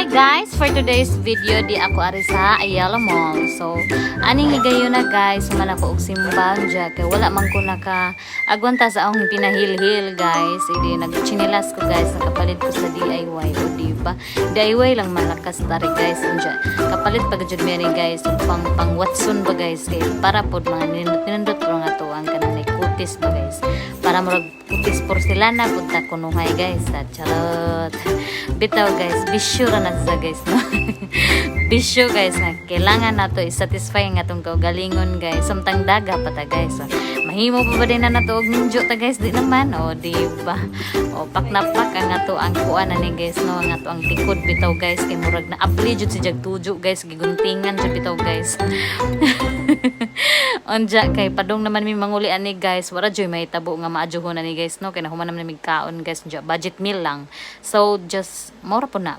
Guys! For today's video, di ako ari sa Ayala Mall. So, aning higayon na, guys, man ako og simba dya. Kay wala man ko naka agwanta sa akong pinahil-hil, guys. Idi nagchinilas ko, guys, nakapalit ko sa DIY o di ba? DIY lang malakas tari, guys. Unja, kapalit pa jud mi ani, guys, ug pang pang Watson ba, guys, kay para pod mga nindot-nindot pro nga to ang kanang may kutis ba, guys. Para murag kutis porselana pud ta kunuhay, guys. Sa charot. Bitaw, guys, bisyo ra na sa, guys, no. Bisyo, guys, nga kailangan nato i-satisfy ang atong kaugalingon, guys. Samtang daga pa ta, guys. So, mahimo pa ba din na nato og minjo ta, guys? Di naman o, di ba? O pak na pak ang ato ang kuan ani, guys, no, ang ato ang likod bitaw, guys, kay murag na abli jud si jag tujo, guys, giguntingan jud bitaw, guys. Unja kay padung naman mi manguli ani, guys, wala joy may tabo nga maadyohon ani, guys, no, kay nahuman naman mi kaon, guys. Unja budget meal lang, so just mora po na.